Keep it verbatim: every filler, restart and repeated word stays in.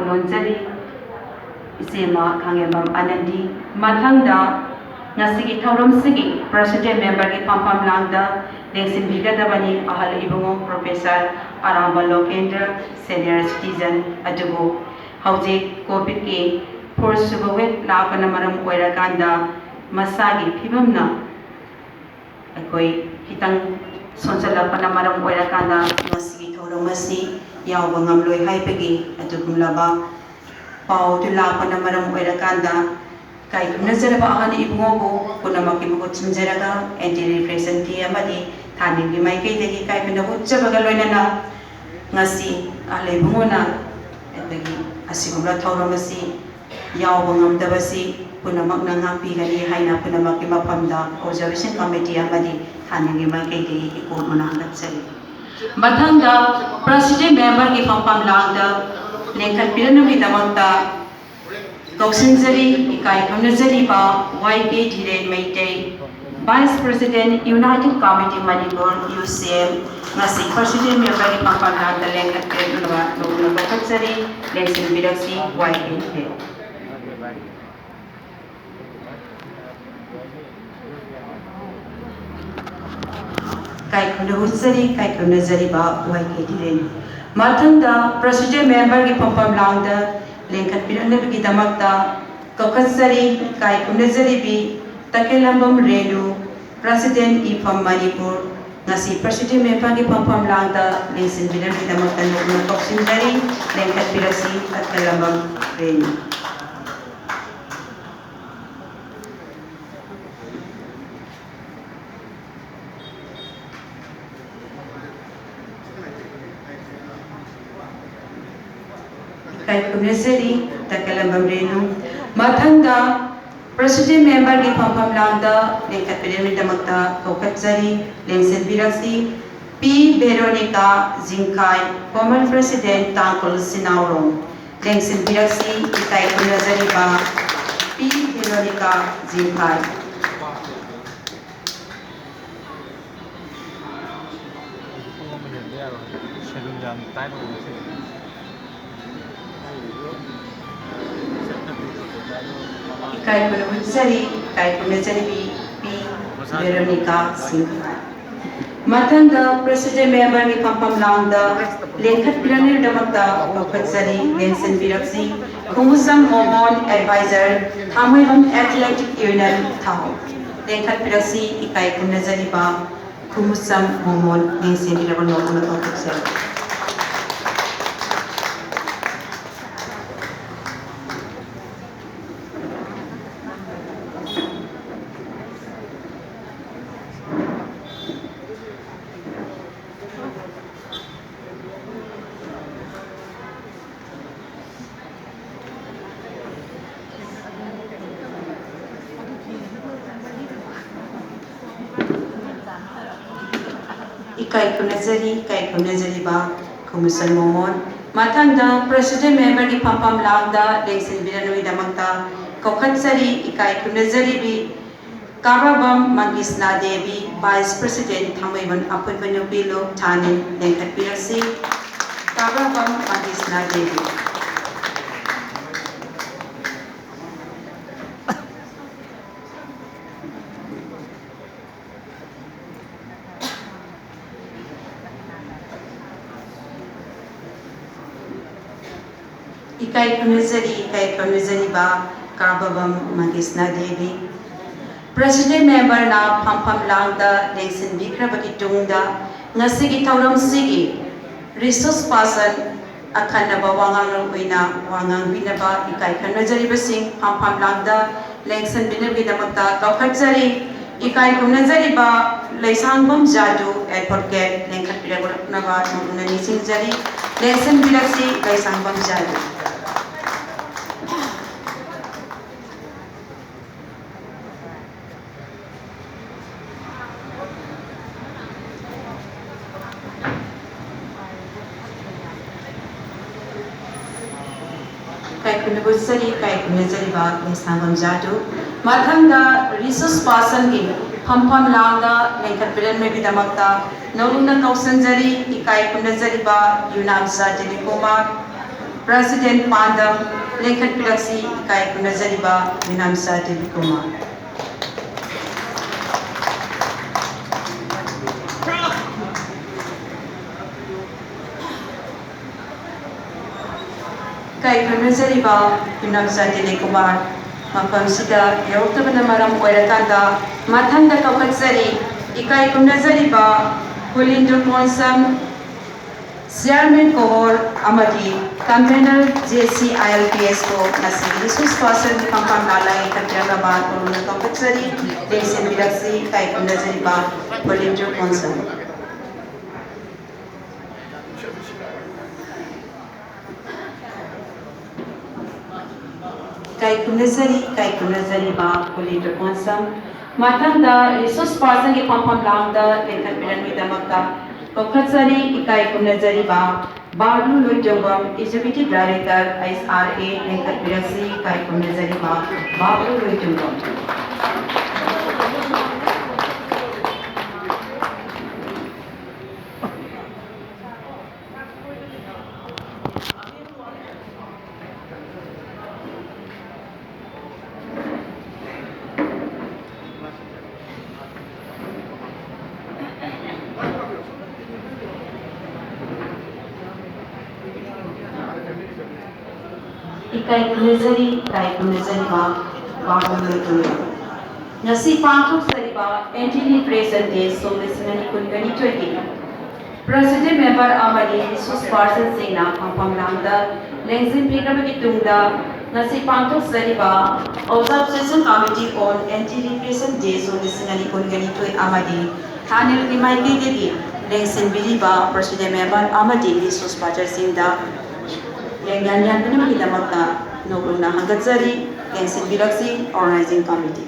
ꯂꯣꯟꯖꯔꯤ꯫ ꯏꯆꯦꯃ ꯈꯥꯉꯦꯝꯕꯝ ꯑꯅꯟꯗꯤ꯫ ꯃꯊꯪꯗ ꯉꯁꯤꯒꯤ ꯊꯧꯔꯝꯁꯤꯒꯤ president memberꯒꯤ ꯐꯝꯐꯝ ꯂꯥꯡꯗ ꯂꯦꯡꯁꯤꯟꯕꯤꯒꯗꯕꯅꯤ ꯑꯍꯜ ꯏꯕꯨꯡꯉꯣ Professor ꯑꯔꯥꯝꯕ ꯂꯣꯀꯦꯟꯗ꯭ꯔ, senior citizen꯫ ꯑꯗꯨꯕꯨ ꯍꯧꯖꯤꯛ COVIDꯀꯤ fourth ꯁꯨꯕ wave ꯂꯥꯛꯄꯅ ꯃꯔꯝ ꯑꯣꯏꯔꯀꯥꯟꯗ ꯃꯁꯥꯒꯤ ꯐꯤꯕꯝꯅ ꯑꯩꯈꯣꯏ ꯈꯤꯇꯪ ꯁꯣꯟꯖꯜꯂꯛꯄꯅ ꯃꯔꯝ ꯑꯣꯏꯔꯀꯥꯟꯗ ꯃꯁꯤꯒꯤ ꯊꯧꯔꯝ ꯑꯁꯤ ꯌꯥꯎꯕ ꯉꯝꯂꯣꯏ ꯍꯥꯏꯕꯒꯤ ꯑꯗꯨꯒꯨꯝꯂꯕ ꯄꯥꯎ ꯑꯗꯨ ꯂꯥꯛꯄꯅ ꯃꯔꯝ ꯑꯣꯏꯔꯀꯥꯟꯗ ꯏꯀꯥꯏ ꯈꯨꯝꯅꯖꯔꯕ ꯑꯍꯜ ꯏꯕꯨꯡꯉꯣꯕꯨ ꯄꯨꯝꯅꯃꯛꯀꯤ ꯃꯍꯨꯠ ꯁꯤꯟꯖꯔꯒ anti reflection tea ꯑꯃꯗꯤ ꯊꯥꯅꯤꯡꯒꯤ ꯃꯥꯏꯀꯩꯗꯒꯤ ꯏꯀꯥꯏ ꯈꯨꯝꯅꯕ ꯎꯠꯆꯕꯒ ꯂꯣꯏꯅꯅ ꯉꯁꯤ ꯑꯍꯜ ꯏꯕꯨꯡꯉꯣꯅ ꯑꯩꯈꯣꯏꯒꯤ ꯑꯁꯤꯒꯨꯝꯕ ꯊꯧꯔꯝ ꯑꯁꯤ ꯌꯥꯎꯕ ꯉꯝꯗꯕꯁꯤ ꯄꯨꯝꯅꯃꯛꯅ ꯉꯥꯛꯄꯤꯒꯅꯤ ꯍꯥꯏꯅ ꯄꯨꯝꯅꯃꯛꯀꯤ ꯃꯐꯝꯗ observation committee ꯑꯃꯗꯤ ꯊꯥꯅꯤꯡꯒꯤ ꯃꯥꯏꯀꯩꯗꯒꯤ ꯏꯀꯣꯛ ꯃꯅꯥ ꯍꯥꯞꯆꯔꯤ꯫ ꯃꯊꯪꯗ president memberꯒꯤ ꯐꯝꯐꯝ ꯂꯥꯡꯗ ꯂꯦꯡꯈꯠꯄꯤꯔꯛꯅꯕꯒꯤꯗꯃꯛꯇ ꯀꯧꯁꯤꯟꯖꯔꯤ, ꯏꯀꯥꯏ ꯈꯨꯝꯅꯖꯔꯤꯕ ꯋꯥꯏ ꯀꯦ ꯙꯤꯔꯦꯟ Meitei, Vice President, United Committee Manipur, UCM, ꯉꯁꯤ president memberꯒꯤ ꯐꯝꯐꯝ ꯂꯥꯡꯗ ꯂꯦꯡꯈꯠꯄꯤꯔꯛꯅꯕ ꯅꯧꯅ ꯀꯧꯈꯠꯆꯔꯤ꯫ ꯂꯦꯡꯁꯤꯟꯕꯤꯔꯛꯁꯤ, ꯋꯥꯏ ꯀꯦ ꯙꯤꯔꯦꯟ꯫ ꯏꯀꯥꯏ ꯈꯨꯝꯅꯕ ꯎꯠꯆꯔꯤ, ꯏꯀꯥꯏ ꯈꯨꯝꯅꯖꯔꯤꯕ ꯋꯥꯏ ꯀꯦ ꯙꯤꯔꯦꯟ꯫ ꯃꯊꯪꯗ president memberꯒꯤ ꯐꯝꯐꯝ ꯂꯥꯡꯗ ꯂꯦꯡꯈꯠꯄꯤꯔꯛꯅꯕꯒꯤꯗꯃꯛꯇ ꯀꯧꯈꯠꯆꯔꯤ, ꯏꯀꯥꯏ ꯈꯨꯝꯅꯖꯔꯤꯕꯤ ꯇꯈꯦꯜꯂꯝꯕꯝ ꯔꯦꯅꯨ, President, ꯏꯐꯝ ꯃꯅꯤꯄꯨꯔ꯫ ꯉꯁꯤ president memberꯒꯤ ꯐꯝꯐꯝ ꯂꯥꯡꯗ ꯂꯦꯡꯁꯤꯟꯕꯤꯅꯕꯒꯤꯗꯃꯛꯇ ꯅꯧꯅ ꯀꯧꯁꯤꯟꯖꯔꯤ, ꯂꯦꯡꯈꯠꯄꯤꯔꯛꯁꯤ ꯇꯈꯦꯜꯂꯝꯕꯝ ꯔꯦꯅꯨ꯫ ꯏꯀꯥꯏ ꯈꯨꯝꯅꯖꯔꯤ ꯇꯈꯦꯜꯂꯝꯕꯝ ꯔꯦꯅꯨ꯫ ꯃꯊꯪꯗ president memberꯒꯤ ꯐꯝꯐꯝ ꯂꯥꯡꯗ ꯂꯦꯡꯈꯠꯄꯤꯅꯕꯒꯤꯗꯃꯛꯇ ꯀꯧꯈꯠꯆꯔꯤ, ꯂꯦꯡꯁꯤꯟꯕꯤꯔꯛꯁꯤ ꯄꯤ ꯚꯦꯔꯣꯅꯤꯀꯥ ꯖꯤꯡꯈꯥꯏ, former president, ꯇꯥꯡꯈꯨꯜ ꯁꯤꯅꯥꯎꯔꯣꯝ꯫ ꯂꯦꯡꯁꯤꯟꯕꯤꯔꯛꯁꯤ ꯏꯀꯥꯏ ꯈꯨꯝꯅꯖꯔꯤꯕ ꯄꯤ ꯚꯦꯔꯣꯅꯤꯀꯥ ꯖꯤꯡꯈꯥꯏ꯫ ꯄꯨꯡ ꯑꯃ ꯍꯦꯟꯕ ꯌꯥꯔꯣꯏ꯫ Schedule ꯌꯥꯝ tight ꯑꯣꯏ ꯉꯁꯤꯗꯤ꯫ ꯏꯀꯥꯏ ꯈꯨꯝꯅꯖꯔꯤ, ꯏꯀꯥꯏ ꯈꯨꯝꯅꯖꯔꯤꯕꯤ ꯄꯤ ꯚꯦꯔꯣꯅꯤꯀꯥ ꯁꯤꯡ꯫ ꯃꯊꯪꯗ president memberꯒꯤ ꯐꯝꯐꯝ ꯂꯥꯡꯗ ꯂꯦꯡꯈꯠꯄꯤꯔꯛꯅꯕꯒꯤꯗꯃꯛꯇ ꯀꯧꯈꯠꯆꯔꯤ, ꯂꯦꯡꯁꯤꯟꯕꯤꯔꯛꯁꯤ ꯈꯨꯃꯨꯁꯝ ꯃꯣꯃꯣꯟ, advisor, ꯊꯥꯡꯃꯩꯕꯟ Athletic Union, ꯊꯥꯎ꯫ ꯂꯦꯡꯈꯠꯄꯤꯔꯛꯁꯤ, ꯏꯀꯥꯏ ꯈꯨꯝꯅꯖꯔꯤꯕ ꯈꯨꯃꯨꯁꯝ ꯃꯣꯃꯣꯟ, ꯂꯦꯡꯁꯤꯟꯕꯤꯔꯕ ꯅꯣꯛꯅ ꯀꯧꯈꯠꯆꯔꯤ꯫ ꯏꯀꯥꯏ ꯈꯨꯝꯅꯖꯔꯤ, ꯏꯀꯥꯏ ꯈꯨꯝꯅꯖꯔꯤꯕ ꯈꯨꯃꯨꯁꯟ ꯃꯣꯃꯣꯟ꯫ ꯃꯊꯪꯗ president memberꯒꯤ ꯐꯝꯐꯝ ꯂꯥꯡꯗ ꯂꯦꯡꯁꯤꯟꯕꯤꯔꯅꯕꯒꯤꯗꯃꯛꯇ ꯀꯧꯈꯠꯆꯔꯤ, ꯏꯀꯥꯏ ꯈꯨꯝꯅꯖꯔꯤꯕꯤ ꯀꯥꯕ꯭ꯔꯥꯕꯝ ꯃꯪꯒꯤꯁꯅꯥ ꯗꯦꯕꯤ, vice president, ꯊꯥꯡꯃꯩꯕꯟ ꯑꯄꯨꯟꯕ ꯅꯨꯄꯤ ꯂꯨꯞ, ꯊꯥꯅꯤꯜ, ꯂꯦꯡꯈꯠꯄꯤꯔꯁꯤ꯫ ꯀꯥꯕ꯭ꯔꯥꯕꯝ ꯃꯪꯒꯤꯁꯅꯥ ꯗꯦꯕꯤ꯫ ꯏꯀꯥꯏ ꯈꯨꯝꯅꯖꯔꯤ, ꯏꯀꯥꯏ ꯈꯨꯝꯅꯖꯔꯤꯕ ꯀꯥꯕ꯭ꯔꯥꯕꯝ ꯃꯪꯒꯤꯁꯅꯥ ꯗꯦꯕꯤ꯫ President memberꯅ ꯐꯝꯐꯝ ꯂꯥꯡꯗ ꯂꯦꯡꯁꯤꯟꯕꯤꯈ꯭ꯔꯕꯒꯤ ꯇꯨꯡꯗ, ꯉꯁꯤꯒꯤ ꯊꯧꯔꯝꯁꯤꯒꯤ resource person ꯑꯈꯟꯅꯕ ꯋꯥꯉꯥꯡꯂꯣꯏ ꯑꯣꯏꯅ ꯋꯥ ꯉꯥꯡꯕꯤꯅꯕ ꯏꯀꯥꯏ ꯈꯨꯝꯅꯖꯔꯤꯕꯁꯤꯡ ꯐꯝꯐꯝ ꯂꯥꯡꯗ ꯂꯦꯡꯁꯤꯟꯕꯤꯅꯕꯒꯤꯗꯃꯛꯇ ꯀꯧꯈꯠꯆꯔꯤ꯫ ꯏꯀꯥꯏ ꯈꯨꯝꯅꯖꯔꯤꯕ ꯂꯩꯁꯥꯡꯕꯝ ꯖꯥꯗꯨ advocate ꯂꯦꯡꯈꯠꯄꯤꯔꯛꯅꯕ ꯅꯣꯡꯅ ꯅꯤꯡꯁꯤꯡꯖꯔꯤ꯫ ꯂꯦꯡꯁꯤꯟꯕꯤꯔꯛꯁꯤ ꯂꯩꯁꯥꯡꯕꯝ ꯖꯥꯗꯨ꯫ ꯏꯀꯥꯏ ꯈꯨꯝꯅꯖꯔꯤ, ꯏꯀꯥꯏ ꯈꯨꯝꯅꯖꯔꯤꯕ ꯂꯩꯁꯥꯡꯕꯝ ꯖꯥꯗꯨ꯫ ꯃꯊꯪꯗ resource personꯒꯤ ꯐꯝꯐꯝ ꯂꯥꯡꯗ ꯂꯦꯡꯈꯠꯄꯤꯔꯛꯅꯕꯒꯤꯗꯃꯛꯇ ꯅꯧꯅ ꯀꯧꯁꯤꯟꯖꯔꯤ, ꯏꯀꯥꯏ ꯈꯨꯝꯅꯖꯔꯤꯕ ꯌꯨꯅꯥꯝꯆꯥ ꯖꯦꯅꯤꯀꯨꯃꯥꯔ, president ꯄꯥꯟꯗꯝ, ꯂꯦꯡꯈꯠꯄꯤꯔꯛꯁꯤ ꯏꯀꯥꯏ ꯈꯨꯝꯅꯖꯔꯤꯕ ꯃꯤꯅꯥꯝꯆꯥ ꯗꯤꯂꯤꯞ ꯀꯨꯃꯥꯔ꯫ ꯏꯀꯥꯏ ꯈꯨꯝꯅꯖꯔꯤꯕ ꯃꯤꯅꯥꯝꯆꯥ ꯗꯤꯂꯤꯞ ꯀꯨꯃꯥꯔ ꯃꯐꯝꯁꯤꯗ ꯌꯧꯔꯛꯇꯕꯅ ꯃꯔꯝ ꯑꯣꯏꯔꯀꯥꯟꯗ ꯃꯊꯪꯗ ꯀꯧꯈꯠꯆꯔꯤ꯫ ꯏꯀꯥꯏ ꯈꯨꯝꯅꯖꯔꯤꯕ ꯀꯨꯂꯤꯟꯗ꯭ꯔ ꯃꯣꯟꯁꯝ, ꯆꯤꯌꯥꯔꯃꯦꯟ ꯀꯣꯍꯣꯔ ꯑꯃꯗꯤ convener J C I L P S ꯑꯣ ꯉꯁꯤꯒꯤ ꯔꯤꯁꯣꯔꯁ ꯄꯥꯔꯁꯟꯒꯤ ꯐꯝꯐꯝ ꯂꯥꯡꯂꯥꯏ ꯀꯠꯄꯤꯔꯛꯅꯕ ꯇꯣꯔꯨꯅ ꯀꯧꯈꯠꯆꯔꯤ꯫ ꯂꯦꯡꯁꯤꯟꯕꯤꯔꯛꯁꯤ ꯏꯀꯥꯏ ꯈꯨꯝꯅꯖꯔꯤꯕ ꯀꯨꯂꯤꯟꯗ꯭ꯔ ꯃꯣꯟꯁꯝ꯫ ꯏꯀꯥꯏ ꯈꯨꯝꯅꯖꯔꯤ, ꯏꯀꯥꯏ ꯈꯨꯝꯅꯖꯔꯤꯕ ꯀꯨꯂꯤꯟꯗ꯭ꯔ ꯃꯣꯟꯁꯝ꯫ ꯃꯊꯪꯗ ꯔꯤꯁꯣꯔꯁ ꯄꯥꯔꯁꯟꯒꯤ ꯐꯝꯐꯝ ꯂꯥꯡꯗ ꯂꯦꯡꯈꯠꯄꯤꯔꯛꯅꯕꯒꯤꯗꯃꯛꯇ ꯀꯧꯈꯠꯆꯔꯤ, ꯏꯀꯥꯏ ꯈꯨꯝꯅꯖꯔꯤꯕ Babu Loitongbam, executive director H R A, ꯂꯦꯡꯈꯠꯄꯤꯔꯛꯁꯤ, ꯏꯀꯥꯏ ꯈꯨꯝꯅꯖꯔꯤꯕ ꯕꯥꯕꯨ ꯂꯣꯏꯇꯣꯡꯕꯝ꯫ ꯏꯀꯥꯏ ꯈꯨꯝꯅꯖꯔꯤ, ꯏꯀꯥꯏ ꯈꯨꯝꯅꯖꯔꯤꯕ ꯕꯥꯕꯨ ꯂꯣꯏꯇꯣꯡꯕꯝ꯫ ꯉꯁꯤ ꯄꯥꯡꯊꯣꯛꯆꯔꯤꯕ ꯑꯦꯟꯇꯤ ꯔꯤꯄ꯭ꯔꯦꯁꯟ ꯗꯦ ꯁꯣꯛ ꯂꯤꯁꯤꯡ ꯑꯅꯤ ꯀꯨꯟꯒ ꯅꯤꯊꯣꯏꯒꯤ ꯄ꯭ꯔꯦꯁꯤꯗꯦꯟ ꯃꯦꯝꯕꯔ ꯑꯃꯗꯤ ꯔꯤꯁꯣꯔꯁ ꯄꯥꯔꯁꯟꯁꯤꯡꯅ ꯐꯝꯐꯝ ꯂꯥꯡꯗ ꯂꯦꯡꯁꯤꯟꯕꯤꯔꯕꯒꯤ ꯇꯨꯡꯗ ꯉꯁꯤ ꯄꯥꯡꯊꯣꯛꯆꯔꯤꯕ Observation Committee on Anti Repression Day Zone ꯂꯤꯁꯤꯡ ꯑꯅꯤ ꯀꯨꯟꯒ ꯅꯤꯊꯣꯏ ꯑꯃꯗꯤ ꯊꯥꯅꯤꯜꯒꯤ ꯃꯥꯏꯀꯩꯗꯒꯤ ꯂꯦꯡꯁꯤꯟꯕꯤꯔꯤꯕ ꯄ꯭ꯔꯦꯁꯤꯗꯦꯟ ꯃꯦꯝꯕꯔ ꯑꯃꯗꯤ ꯔꯤꯁꯣꯔꯁ ꯄꯥꯔꯁꯟꯁꯤꯡꯗ ꯂꯦꯡꯌꯥꯟ ꯌꯥꯟꯕꯤꯅꯕꯒꯤꯗꯃꯛꯇ ꯅꯧꯅ ꯍꯪꯒꯠꯆꯔꯤ꯫ ꯂꯦꯡꯁꯤꯟꯕꯤꯔꯛꯁꯤ ꯑꯣꯔꯒꯅꯥꯏꯖꯤꯡ ꯀꯃꯤꯇꯤ꯫